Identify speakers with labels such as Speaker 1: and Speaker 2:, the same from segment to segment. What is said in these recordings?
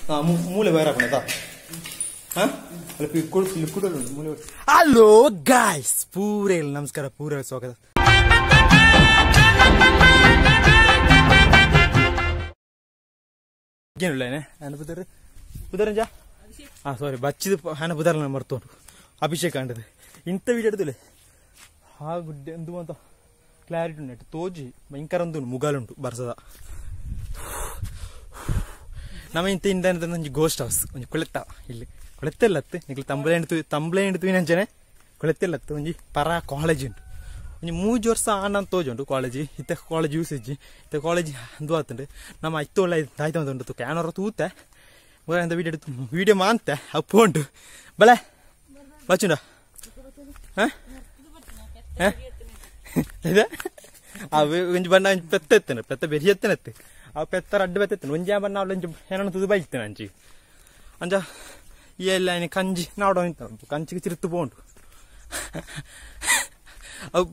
Speaker 1: ಮೂಲೆ ವೈರ್ ಹಾಕೋಣ hello guys, ಪೂರೇ ನಮಸ್ಕಾರ, ಪೂರೇ ಸ್ವಾಗತ. ಏನಿಲ್ಲ ಪುದರಂಜ ಹಾಂ ಸಾರಿ ಬಚ್ಚಿದ ಹಣ ಪುದರ್ ಮರ್ತೋರು ಅಭಿಷೇಕ್ ಅಂಡದು ಇಂಥ ವೀಡಿಯೋ എടുത്തില്ലേ ಆ ಗುಡ್ಡೆ ಎಂದು ಅಂತ ಕ್ಲಾರಿಟಿ ಉಂಟು ತೋಜಿ ಭಯಂಕರ ಒಂದು ಮುಗಾಲುಂಟು ಬರ್ಸದ. ನಮ್ಮ ಇಂತ ಇಂದ ಒಂಜಿ ಗೋಸ್ಟ್ ಹೌಸ್ ಒಂಜಿ ಕುಳೆತ್ತ ಇಲ್ಲಿ ಕುಳೆತ್ತೆಲ್ಲತ್ತು ನಿಕ್ಲು ತಂಬ್ಳೆ ಹಿಡ್ತು ಅಂಚನೆ ಕುಳೆತ್ತೆಲ್ಲತ್ತು ಒಂಜಿ ಪರ ಕಾಲೇಜ್ ಉಂಟು ಒಂಜಿ ಮೂಜು ವರ್ಷ ಆನಂದ್ ತೋಜುಂಟು ಕಾಲೇಜ್ ಇತ್ತ ಕಾಲೇಜ್ ಯೂಸೇಜ್ ಇತ್ತ ಕಾಲೇಜ್ ಅಂದು ಆತುಂಡು ನಮ್ಮ ಐತೋಳ ತಾಯ್ತ ಉಂಟು ತುಕ್ಕ ಯಾನೋರ ತೂತೆ ಅಂತ ವೀಡಿಯೋ ವೀಡಿಯೋ ಮಾಂತೆ ಅಪ್ಪು ಉಂಟು ಬಲೆ ಬಚ್ಚುಂಡ ಒಂಜಿ ಬಣ್ಣ ಒಂಜಿ ಪೆತ್ತ ಎತ್ತನೆ ಪೆತ್ತ ಬೆರಿ ಎತ್ತನೆ ಎತ್ತು ಆ ಪೆತ್ತ ರಡ್ಡು ಪೆತ್ತ ಎತ್ತನೆ ಒಂಜಿ ಬಣ್ಣ ಅವಳು ಒಂಜಿ ಏನೋ ತುದು ಬೈತೇನೆ ಅಂಚಿ ಅಂಚ ಈ ಎಲ್ಲ ಕಂಜಿ ನಾಡ ಕಂಚಿಗೆ ಚಿರುತ್ತು ಪೋಂಡು ಅವು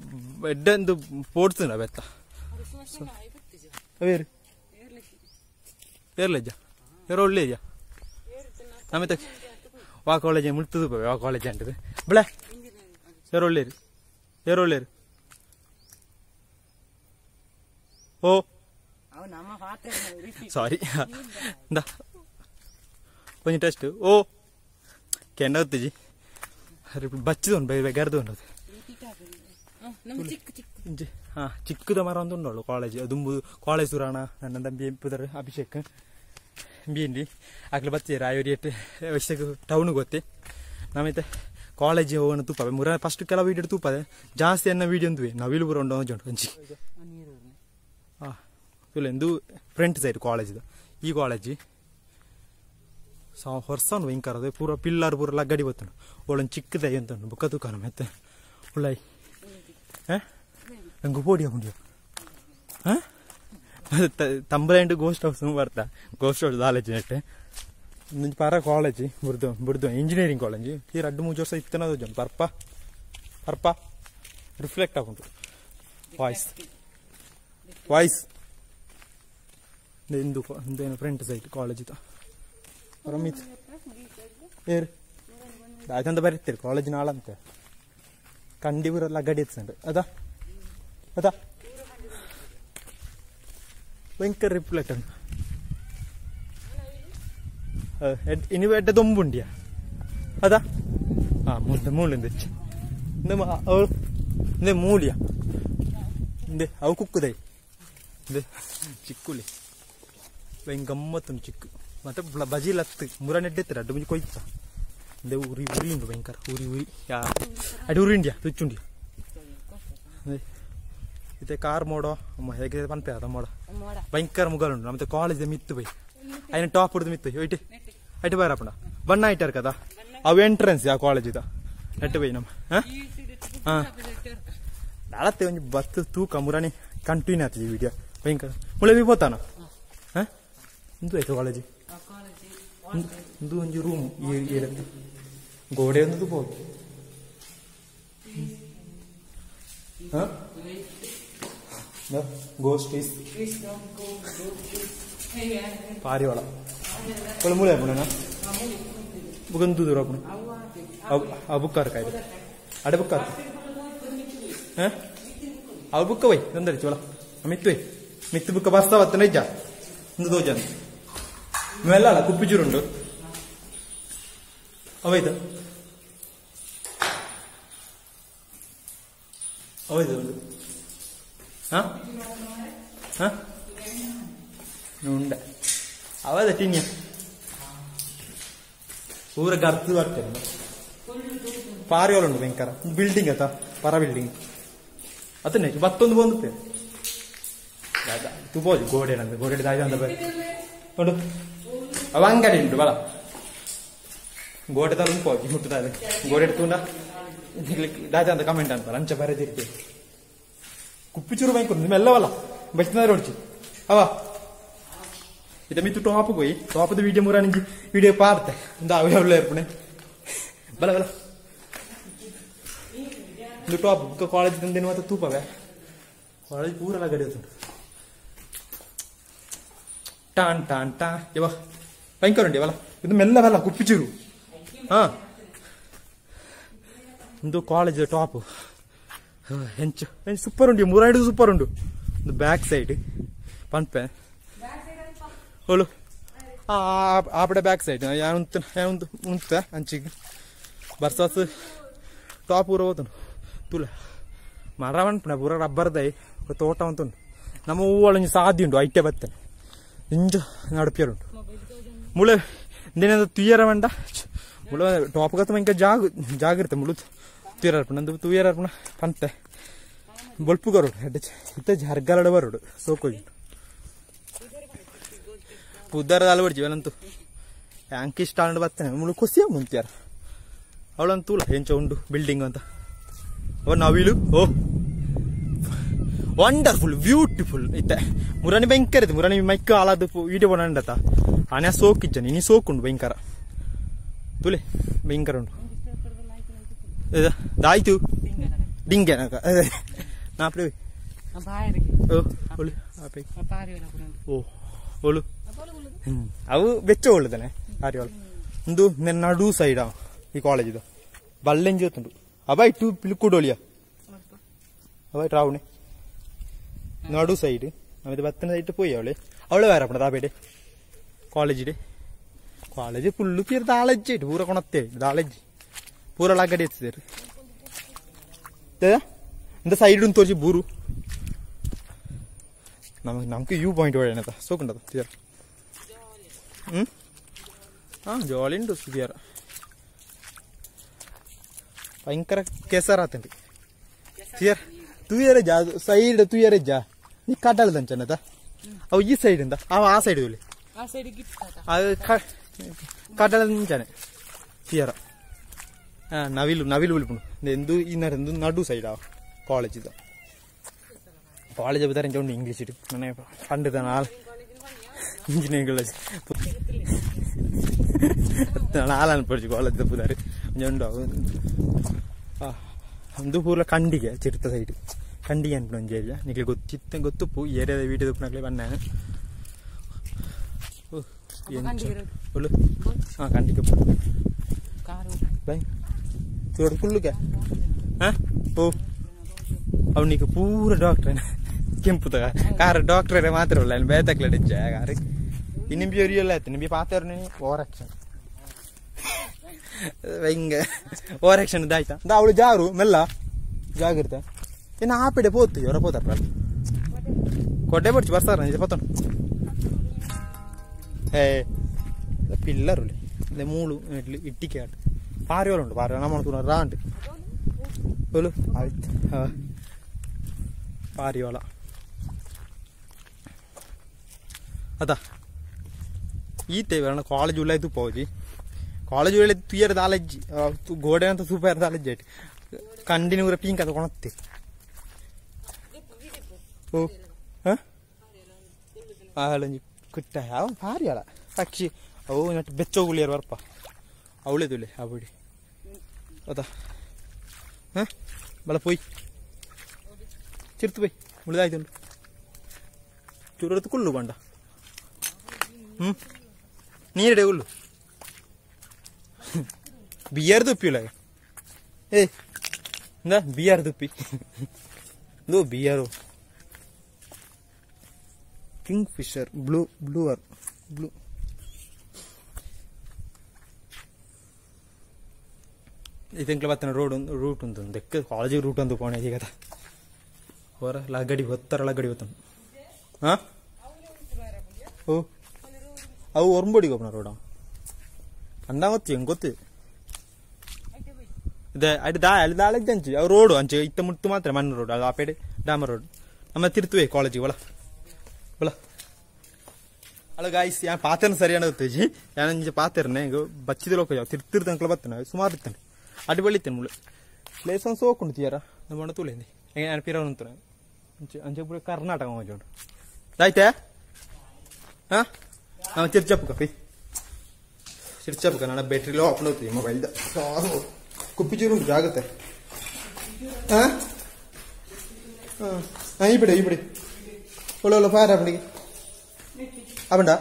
Speaker 1: ಎಡ್ಡೆಂದು ಪೋಡ್ತುಂಡ ಬೆತ್ತ ಬೇರೆ ಏರ್ಲೆಜ್ಜ ಏರೋ ಒಳ್ಳೆಜ್ಜ ನಮಿತ ವಾ ಕಾಲೇಜ್ ಮುಳ್ತದು ವಾ ಕಾಲೇಜ್ ಅಂಟದು ಬಳೆ ಏರೋ ಒಳ್ಳೇರು ಏರೋ ಒಳ್ಳೇರು ಓ ಸಾರಿ ಒಂಜಿ ಟೆಸ್ಟ್ ಓ ಕೆಂಡ ಹೊತ್ತಿಜಿ ಬಚ್ಚಿದ ಬೆಗರ್ದು ಉಂಟು ಹಾ ಚಿಕ್ಕದ ಮರ ಒಂದು ಉಂಟು ಕಾಲೇಜ್ ದುಂಬು ಕಾಲೇಜ್ ಸುರಾಣ ನನ್ನ ತಂಬಿ ಪುದರ್ ಅಭಿಷೇಕ್ ಬಿ ಎನ್ ಡಿ ಅಕ್ಲೆ ಬತ್ತೀರ ಆಯೋರಿ ಎಟ್ಟು ಟೌನ್ ಗೊತ್ತಿ ನಮ್ಮೈತೆ ಕಾಲೇಜ್ ಹೋಗೋಣ ತೂಪ ಮುರ ಫಸ್ಟ್ ಕೆಲವು ವೀಡಿಯೋ ತೂಪದೆ ಜಾಸ್ತಿ ಅನ್ನ ವೀಡಿಯೋ ಅಂದುವೆ ನವಿಲು ಪೂರ ಉಂಟು ಉಂಟು ಒಂಜಿ ಹಾಂ ಎಂದು ಫ್ರಂಟ್ ಸೈಡ್ ಕಾಲೇಜ್ದು ಈ ಕಾಲೇಜ್ ಹೊರ್ಸನ್ ಭಯಂಕರ ಅದೇ ಪೂರ ಪಿಲ್ಲರ್ ಪೂರ ಲಗ್ಗಡಿ ಬತ್ತುಂಡು ಒಳ್ಳೊಂದು ಚಿಕ್ಕದಾಯಿ ಅಂತ ಉಂಟು ಬುಕ್ಕ ತೂಕಾನ ಮತ್ತೆ ಉಳ್ಳಾಯಿ ನಂಗೆ ಪೋಡಿ ಹಾಕೊಂಡಿಯ ಹಾಂ ತಂಬಲೇಂಡು ಗೋಸ್ಟ್ ಹೌಸ್ ಬರ್ತಾ ಗೋಸ್ಟ್ ಹೌಸ್ ಕಾಲೇಜ್ ನೆಟ್ಟೆ ಒಂಜಿ ಪರ ಕಾಲೇಜ್ ಬುರ್ದು ಬುರ್ದು ಇಂಜಿನಿಯರಿಂಗ್ ಕಾಲೇಜ್ ಈ ರಡ್ಡು ಮೂಜು ವರ್ಷ ಇತ್ತನದು ಜನ ಪರ್ಪ ಪರ್ಪ ರಿಫ್ಲೆಕ್ಟ್ ಆಗುಂಟು ವಾಯ್ಸ್ ವಾಯ್ಸ್ ಇಂದು ಇಂದೇನು ಫ್ರಂಟ್ ಸೈಡ್ ಕಾಲೇಜ್ ಇತ್ತ ರಮಿತ್ ಏರ್ ಆಯ್ತಂತ ಬರೀತೀರಿ ಕಾಲೇಜ್ ನಾಳಂತೆ ಕಂಡಿ ಬರಲ್ಲ ಗಡಿ ಎತ್ಸಂಡ್ರಿ ಅದಾ ಅದಾ ಭಯಂಕರ ರಿಫ್ಲೆಕ್ಟ್ ಇನ್ನು ಎಡ್ಡೆ ದೊಂಬುಂಡಿಯ ಅದಾ ಹಾ ಮುಂದೆ ಮೂಳಿಂದ ಅವಳು ಇಂದೆ ಮೂಲಿಯ ಇಂದೆ ಅವು ಕುಕ್ಕುದೈ ಇಂದೆ ಚಿಕ್ಕುಲಿ ಭಯಂಕರ ಗಮ್ಮತ್ತುಂಡು ಚಿಕ್ಕು ಮತ್ತೆ ಬಜಿ ಲತ್ತು ಮುರ ನೆಡ್ಡೆತ್ತರ ಅಡ್ಡು ಮುಂಚೆ ಕೊಯ್ತ ಇಂದೆ ಉರಿ ಉರಿ ಉಂಟು ಭಯಂಕರ ಉರಿ ಉರಿ ಯಾ ಅಡಿ ಉರಿ ಇಂಡಿಯಾ ತುಚ್ಚುಂಡಿಯ ಇತ್ತೆ ಕಾರ್ ಮೋಡೋ ಅಮ್ಮ ಹೇಗೆ ಪನ್ಪೆ ಅದ ಮೋಡ ಭಯಂಕರ ಮುಗಲ್ ಉಂಟು ಮತ್ತೆ ಕಾಲೇಜ್ ಮಿತ್ತು ಬೈ అయిన ಟಾಪ್ ಹಿಡಿದು ಮಿತ್ತು ಐಟ್ ಐಟ್ ಬೈರಪ್ಪಣ ಬಣ್ಣ ಐಟಾರ್ ಕದಾ ಅವು ಎಂಟ್ರೆನ್ಸ್ ಆ ಕಾಲೇಜ್ ಇದ ನೆಟ್ಟು ಬೈ ನಮ್ಮ ಹಾಂ ನಾಳತ್ತೆ ಒಂಜಿ ಬತ್ತು ತೂಕ ಮುರಾಣಿ ಕಂಟಿನ್ಯೂ ಆಗ್ತದೆ ಈ ವಿಡಿಯೋ ಭಯಂಕರ ಮುಳೆ ಬಿ ಪೋತಾನ ಹಾಂ ಇಂದು ಆಯ್ತು ಕಾಲೇಜ್ ಇಂದು ಒಂಜಿ ರೂಮ್ ಈ ಗೋಡೆ ಒಂದು ಪೋದು ಹಾಂ ಗೋಸ್ಟ್ is ಪಾರಿವಾಳ ಒಳ್ಳೆ ಮೂಲೆ ಹಾಕೋಣ ಬುಗಂದು ದೂರ ಹಾಕೋಣ ಆ ಬುಕ್ ಹಾಕಾಯ್ತು ಅಡೆ ಬುಕ್ ಹಾಕು ಹಾಂ ಅವು ಬುಕ್ಕ ವೈ ತೊಂದರೆ ಚೋಳ ಮಿತ್ತು ಮಿತ್ತು ಬುಕ್ಕ ಬರ್ಸ್ತಾ ಬತ್ತ ನಿಜ ಒಂದು ದೋಜ ಮೇಲ್ಲ ಅಲ್ಲ ಕುಪ್ಪಿಜೂರುಂಡು ಅವೈದು ಅವೈದು ಉಂಡು ಹಾಂ ಹಾಂ ಉಂಡ ಅವಾದ ಟಿನ್ಯ ಪೂರ ಗರ್ತು ಬರ್ತೇನೆ ಪಾರಿವಾಳ ಉಂಟು ಭಯಂಕರ ಬಿಲ್ಡಿಂಗ್ ಆತ ಪರ ಬಿಲ್ಡಿಂಗ್ ಅತನೆ ಬತ್ತೊಂದು ಬಂದು ತುಬೋದು ಗೋಡೆ ನಂದು ಗೋಡೆ ದಾಯ ಅಂತ ಬರಿ ನೋಡು ಅವ ಅಂಗಡಿ ಉಂಟು ಬಲ ಗೋಡೆ ತರ ಉಂಟು ಮುಟ್ಟುತ್ತಾರೆ ಗೋಡೆ ತೂಂಡ ದಾಜ ಅಂತ ಕಮೆಂಟ್ ಅಂತಾರೆ ಅಂಚ ಬರೆದಿರ್ತೀವಿ ಕುಪ್ಪಿಚೂರು ಬ್ಯಾಂಕ್ ನಿಮ್ಮೆಲ್ಲವಲ್ಲ ಬಚ್ಚಿನ ಹೊಡ್ಚಿ ಅವ ಇದ ಮಿತ್ತು ಟಾಪ್ ಹೋಯಿ ಟಾಪದ ವಿಡಿಯೋ ಮುರ ನಿಂಜಿ ವಿಡಿಯೋ ಪಾರ್ತೆ ಇಂದ ಅವೆ ಅವಳೆ ಇರ್ಪಣೆ ಬಲ ಬಲ ಇದು ಟಾಪ್ ಕಾಲೇಜ್ ತಂದೇನು ಮತ್ತೆ ತೂಪವೆ ಕಾಲೇಜ್ ಪೂರ ಗಡಿ ಉಂಟು ಟಾನ್ ಟಾನ್ ಟಾ ಇವ ಭಯಂಕರ ಉಂಡಿ ವಲ ಇದು ಮೆಲ್ಲ ಬಲ್ಲ ಕುಪ್ಪಿಚೂರು ಹಾ ಒಂದು ಕಾಲೇಜ್ ಟಾಪ್ ಹೆಂಚು ಹೆಂಚು ಸೂಪರ್ ಉಂಟು ಮೂರಾಯ್ಡು ಸೂಪರ್ ಉಂಟು ಒಂದು ಬ್ಯಾಕ್ ಸೈಡ್ ಪನ್ಪೆ ಓಲು ಆಪಡೆ ಬ್ಯಾಕ್ ಸೈಡ್ ಯಾನು ಉಂತ ಅಂಚಿಗೆ ಬರ್ಸಾಸ್ ಟಾಪ್ ಪೂರ ಹೋತನು ತುಲ ಮರ ಪನ್ಪುಣ ಪೂರ ರಬ್ಬರ್ದೈ ತೋಟ ಅಂತುಂಡು ನಮ್ಮ ಹೂವಳೊಂಜಿ ಸಾಧ್ಯ ಉಂಟು ಐಟೆ ಬತ್ತನೆ ಇಂಜು ನಡಪಿಯರುಂಟು ಮುಳೆ ಇಂದೇನ ತುಯ್ಯರ ವಂಡ ಮುಳು ಟಾಪ್ ಗತ್ತ ಮಂಕ ಜಾಗಿರುತ್ತೆ ಮುಳು ತುಯ್ಯರ ನಂದು ತುಯ್ಯರ ಪಂತೆ ಬೊಲ್ಪು ಗರೋಡು ಹೆಡ್ ಇತ್ತ ಜರ್ಗಲಡ ಬರೋಡು ಸೋಕೋಗಿ ಪುದ್ದಾರ ಅಲವಡ್ಜಿ ವೆಲಂತು ಯಾಂಕಿ ಸ್ಟಾಂಡ್ ಬತ್ತನೆ ಮುಳು ಖುಷಿಯ ಮುಂತ್ಯಾರ ಅವಳಂತೂಲ ಹೆಂಚ ಉಂಡು ಬಿಲ್ಡಿಂಗ್ ಅಂತ ಓ ನವಿಲು ಓ ವಂಡರ್ಫುಲ್ ಬ್ಯೂಟಿಫುಲ್ ಇತ್ತೆ ಮುರಾನಿ ಭಯಂಕರ ಇತ್ತು ಮುರಾನಿ ಮೈಕ್ ಆಲಾದ ವೀಡಿಯೋ ಬೋಂಡತ ಆನೆ ಸೋಕಿಜ್ಜನ ಇನಿ ಸೋಕುಂಡು ಭಯಂಕರ ತುಲೆ ಭಯಂಕರ ಉಂಟು ದಾಯ್ತು ಡಿಂಗೆ ನಾಪ್ಲೆ ಓ ಒಳು ಆಪೆ ಓ ಒಳು ಅವು ಬೆಚ್ಚ ಒಳ್ಳುದಾನೆ ಆರ್ಯೋಳು ಒಂದು ನಡು ಸೈಡ್ ಈ ಕಾಲೇಜ್ ಬಲ್ಲೆಂಜಿ ಗೊತ್ತುಂಟು ಅವ ಇಟ್ಟು ಪಿಲ್ಕುಡೋಳಿಯ ಅವ ರಾವಣೆ ನಡು ಸೈಡ್ ಆಮೇಲೆ ಬತ್ತನ ಸೈಡ್ ಪೋಯಿ ಅವಳೆ ಅವಳೆ ಬೇರೆ ಅಪ್ಪಣ ತಾಬೇಡೆ ಕಾಲೇಜಿಡೆ ಕಾಲೇಜ್ ಫುಲ್ಲು ತೀರ ದಾಳಜ್ಜಿ ಇಟ್ಟು ಪೂರ ಕೊಣತ್ತೆ ದಾಳಜ್ಜಿ ಪೂರ ಲಗಡಿ ಎತ್ತಿದ್ದಾರೆ ಇಂದ ಸೈಡ್ ಉಂಟು ತೋರಿಸಿ ಬೂರು ನಮಗೆ ನಮ್ಗೆ you point ಒಳ್ಳೆನದ ಸೋಕುಂಡದ ತೀರ ಹ್ಞೂ ಹಾಂ ಜಾಲಿ ಉಂಟು ಸುದಿಯಾರ ಭಯಂಕರ ಕೆಸರಾತಂಡಿ ತೀರ ತುಯರ ಜಾ ಸೈಡ್ ತುಯರ ಜಾ ನೀ ಕಡಲದಂಚನದ ಅವು ಈ ಸೈಡ್ ಇಂದ ಅವ ಆ ಸೈಡ್ ಇಲ್ಲಿ ಅದು ಕಡಲಂಚನೆ ತೀರ ಹಾಂ ನವಿಲು ನವಿಲು ಉಲ್ಪುಂಡು ಎಂದು ಈ ನಡು ನಡು ಸೈಡ್ ಅವ ಕಾಲೇಜ್ ಇದು ಕಾಲೇಜ್ ಬದ್ದಾರೆ ಉಂಟು ಇಂಗ್ಲೀಷ್ ಇಟ್ಟು ನನಗೆ ಪಂಡಿತ ನಾಲ್ ಇಂಜಿನಿಯರಿಂಗ್ ಕಾಲೇಜ್ ನಾಲ್ ಅನ್ಪಡಿച്ചു ಕಾಲೇಜ್ ತಪ್ಪುದಾರೆ ಉಂಟು ಒಂದು ಪೂರ ಕಂಡಿಗೆ ಚಿರ್ತ ಸೈಡ್ ಕಂಡಿಗೆ ಅನ್ಪುಂಡು ಒಂಜಿ ಏರಿಯಾ ನಿಕ್ಲೆ ಗೊತ್ತಿತ್ತ ಗೊತ್ತುಪ್ಪು ಈ ಏರಿಯಾದ ವೀಡಿಯೋ ತುಪ್ಪುನಕ್ಲೆ ಬನ್ನ ಒಳ್ಳು ಹಾಂ ಕಂಡಿಗೆ ಬೈ ಚೂರು ಫುಲ್ಲುಗೆ ಹಾಂ ಓ ಅವನಿಗೆ ಪೂರ ಡಾಕ್ಟ್ರೇನೆ ಕೆಂಪು ತಗ ಕಾರ್ ಡಾಕ್ಟ್ರೇ ಮಾತ್ರ ಉಲ್ಲ ಬೇತಕ್ಲೆ ಕಾರ್ ಇನ್ನಿಂಬಿ ಒರಿಯಲ್ಲ ಆಯ್ತು ನಿಂಬಿ ಪಾತ್ರ ಓವರ್ ಆಕ್ಷನ್ ಹಿಂಗ ಓವರ್ ಆಕ್ಷನ್ ಇದಾಯ್ತಾ ಅವಳು ಜಾರು ಮೆಲ್ಲ ಜಾಗಿರ್ತ ಇನ್ನು ಆಪಿಡೆ ಪೋತು ಇವರ ಪೋತಾರ ಕೊಡ್ಡೆ ಪಡ್ಚು ಬರ್ಸಾರ ನಿಜ ಪೋತನು ಏ ಪಿಲ್ಲರುಲಿ ಅದೇ ಮೂಳು ಇಟ್ಟಿಗೆ ಆಟ ಪಾರಿಯೋಳು ಉಂಟು ಪಾರಿಯೋಳ ನಮ್ಮ ರಾಂಡ್ ಒಲು ಆಯ್ತು ಹಾಂ ಪಾರಿಯೋಳ ಅದ ಈತೆ ಬೇಡ ಕಾಲೇಜ್ ಉಳ್ಳಾಯ್ತು ಪೋಜಿ ಕಾಲೇಜ್ ವೇಳೆ ತುಯ್ಯರ ದಾಲಜ್ಜಿ ಗೋಡೆ ಅಂತ ಸೂಪರ್ ದಾಲಜ್ಜಿ ಆಯ್ತು ಕಂಡಿನ ಪಿಂಕ್ ಅದು ಕೊಣತ್ತೆ ಓ ಹಾಂ ಆಲಂಜಿ ಕುಟ್ಟ ಯಾವ ಭಾರಿ ಅಲ್ಲ ಪಕ್ಷಿ ಅವು ನಟ್ಟು ಬೆಚ್ಚೋಗುಳಿಯರ್ ಬರ್ಪ ಅವಳೇ ತುಲೆ ಆ ಬಿಡಿ ಅದ ಹಾಂ ಬಲ ಪೋಯ್ ಚಿರ್ತು ಪೋಯ್ ಉಳಿದಾಯ್ತು ಚೂರತ್ತು ಕುಳ್ಳು ಬಂಡ ಹ್ಞೂ ನೀರಿಡೆ ಹುಲ್ಲು ಬಿಯರ್ ತುಪ್ಪಿಲ್ಲ ಏ ಇಂದ ಬಿಯರ್ ತುಪ್ಪಿ ಇದು beer king Fisher blue ಬ್ಲೂವರ್ blue ಇದೆಂಕ್ಲ ಬತ್ತನ ರೋಡ್ ರೂಟ್ ಉಂಟು ದೆಕ್ಕ ಕಾಲೇಜಿಗೆ ರೂಟ್ ಒಂದು ಪೋಣೆ ಈಗ ಹೊರ ಲಗಡಿ ಹೊತ್ತರ ಲಗಡಿ ಹೊತ್ತನು ಹಾಂ ಓ ಅವು ಒರ್ಂಬೋಡಿಗೆ ಹೋಗೋಣ ರೋಡ ಅಂದ ಗೊತ್ತು ಹೆಂಗೆ ಗೊತ್ತು ಇದೆ ಅಡಿ ದಾ ಅಲ್ಲಿ ದಾಳಿದ್ದೆ ಅಂಚು ಅವು ರೋಡು ಅಂಚೆ ಇತ್ತ ಮುಟ್ಟು ಮಾತ್ರ ಮಣ್ಣು ರೋಡ್ ಅದು ಆಪೇಡೆ ಡಾಮರ್ ರೋಡ್ ನಮ್ಮ ತಿರ್ತುವೆ ಕಾಲೇಜಿಗೆ ಒಳ ಒಳ ಅಲ್ಲ ಗಾಯ್ಸ್ ಯಾ ಪಾತ್ರನ ಸರಿಯಾದ ಗೊತ್ತೇಜಿ ಯಾನಂಜೆ ಪಾತ್ರನೆ ಬಚ್ಚಿದ ಲೋಕ ಯಾವ ತಿರ್ತಿರ್ತಂಕ್ಲ ಬತ್ತನ ಸುಮಾರು ಇತ್ತಾನೆ ಅಡಿ ಬಳಿತೇನೆ ಮುಳು ಪ್ಲೇಸ್ ಒಂದು ಸೋಕುಂಡು ತೀರ ನಮ್ಮ ತೂಲೇಂದಿ ನಾನು ಪಿರವನು ಅಂತಾರೆ ಅಂಚೆ ಅಂಚೆ ಪೂರ ಕರ್ನಾಟಕ ಮಜೋಡು ಆಯ್ತಾ ಹಾಂ ಹಾಂ ಚಿರ್ಚಪ್ಪು ಕಪಿ ಚಿರ್ಚಪ್ಪು ನನ್ನ ಬ್ಯಾಟ್ರಿ ಲೋ ಆಫ್ ಹೋಗ್ತೀವಿ ಮೊಬೈಲ್ದ ಕುಪ್ಪಿಚೂರು ಉಂಟು ಜಾಗ್ರತೆ ಹಾಂ ಹಾಂ ಹಾಂ ಈ ಬಿಡಿ ಈ ಬಿಡಿ ಒಳ್ಳೆ ಒಳ್ಳೆ ಫೈರ್ ಅಪ್ಪಣಿಗೆ ಅವണ്ട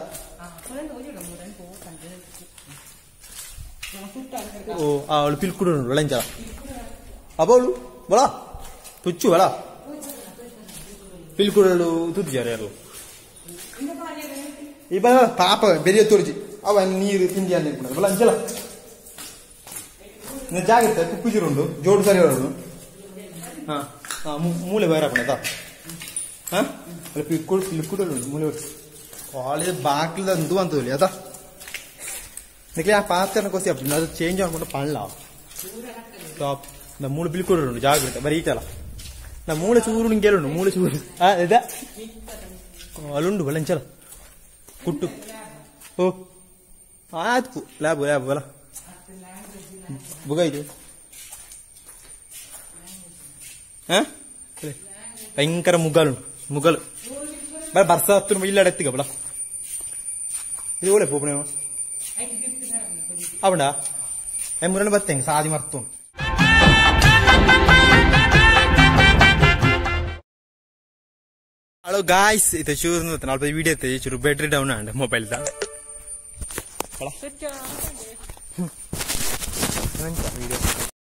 Speaker 1: ಓ ಅವಳು ಪಿಲ್ಕುಡು ಒಳಂಚ ಅವಳು ಬಳ ತುಚ್ಚು ಬಳ ಪಿಲ್ಕುಡಲು ತುಜ್ಜಾರ ಯಾರು ಈ ಬಲ ಪಾಪ ಬೆರಿಯ ತೋರಿಜಿ ಅವ ನೀರು ತಿಂಡಿ ಅಂತ ಬಲ ಅಂಚಲ ಜಾಗ್ರತೆ ಕುಕ್ಕುಜಿರು ಉಂಡು ಜೋಡು ಸರಿ ಉಂಡು. ಹಾ ಹಾ ಮೂಲೆ ಬೈರ್ ಹಾಕೊಂಡದ. ಹಾ ಅಲ್ಲಿ ಪಿಲ್ಕುಡು ಪಿಲ್ಕುಡಲು ಉಂಡು ಮೂಲೆ. ಕಾಲೇಜ್ ಬಾಕ್ಲದ ಅಂದು ಅಂತ ಅದ ನಿಕ್ಲೆ ಆ ಪಾತ್ರ ಕೋಸಿ ಅದು ಚೇಂಜ್ ಅನ್ಕೊಂಡು ಪಣ್ಲ ಟಾಪ್. ಮೂಳೆ ಬಿಲ್ಕುಡು ಉಂಡು ಜಾಗ್ರತೆ ಬರೀ ಈಟಲ್ಲ. ನಾ ಮೂಳೆ ಚೂರು ನಿಂಗೆ ಉಂಡು ಮೂಳೆ ಚೂರು. ಆ ಇದ ಅಲ್ಲುಂಡು ಬಲಂಚಲ ಕುಟ್ಟು. ಓ ಆಯ್ತು ಲ್ಯಾಬ್ ಲ್ಯಾಬ್ ಬಲ ಬುಗಾಯ್ತು. ಭಯಂಕರ ಮುಗಲು ಮುಗಲು ಬರ ಬರ್ಸ ಹತ್ತು ಇಲ್ಲ ಎತ್ತಿಗ ಬಲ ಇದು ಒಳ್ಳೆ ಪೋಪಣೆ ಅವಣ ಎಮ್ಮರನ್ನು ಬತ್ತೇಂಗೆ ಸಾದಿ ಮರ್ತು. ಹಲೋ ಗಾಯ್ಸ್, ಇದು ಚೂರು ನಲ್ಪ ವಿಡಿಯೋ ಇತ್ತು ಚೂರು battery down and mobile the. Video.